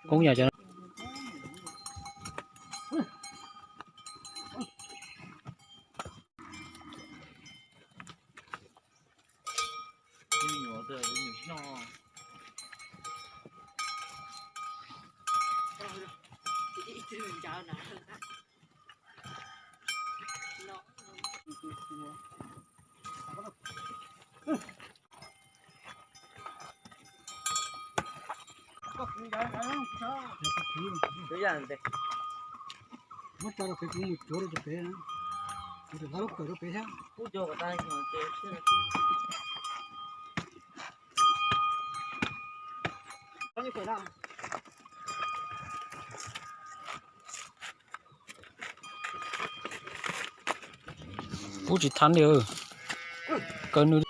Koob yog cov Muab tso rau pem, kuv mus cuav rau pem, kuv tus hlob lub kawm rau pem thiab. Pub tsis thab li, kaw nws.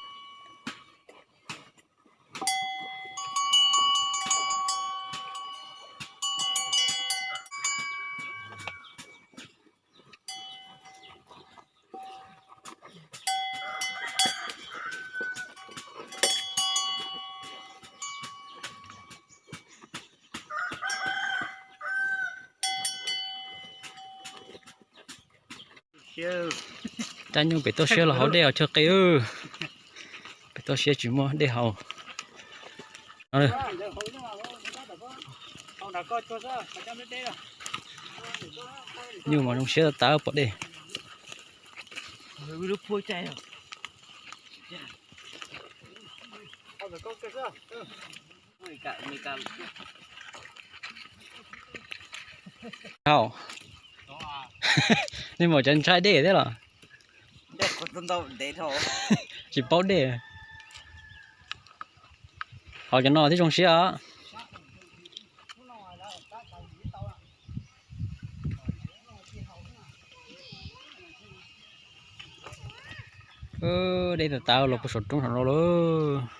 Caij nyoog pem toj siab los haus dej os chaw qis. Pem toj siab tsis muaj dej haus. Nyuj mas zoo siab tas pom dej. Hau, nej mam cov ntshai dej thiab los? Tsis paub dej. Haus cov no thiaj zoo siab os. Dej tas tas los puag saum roob saum no lauj.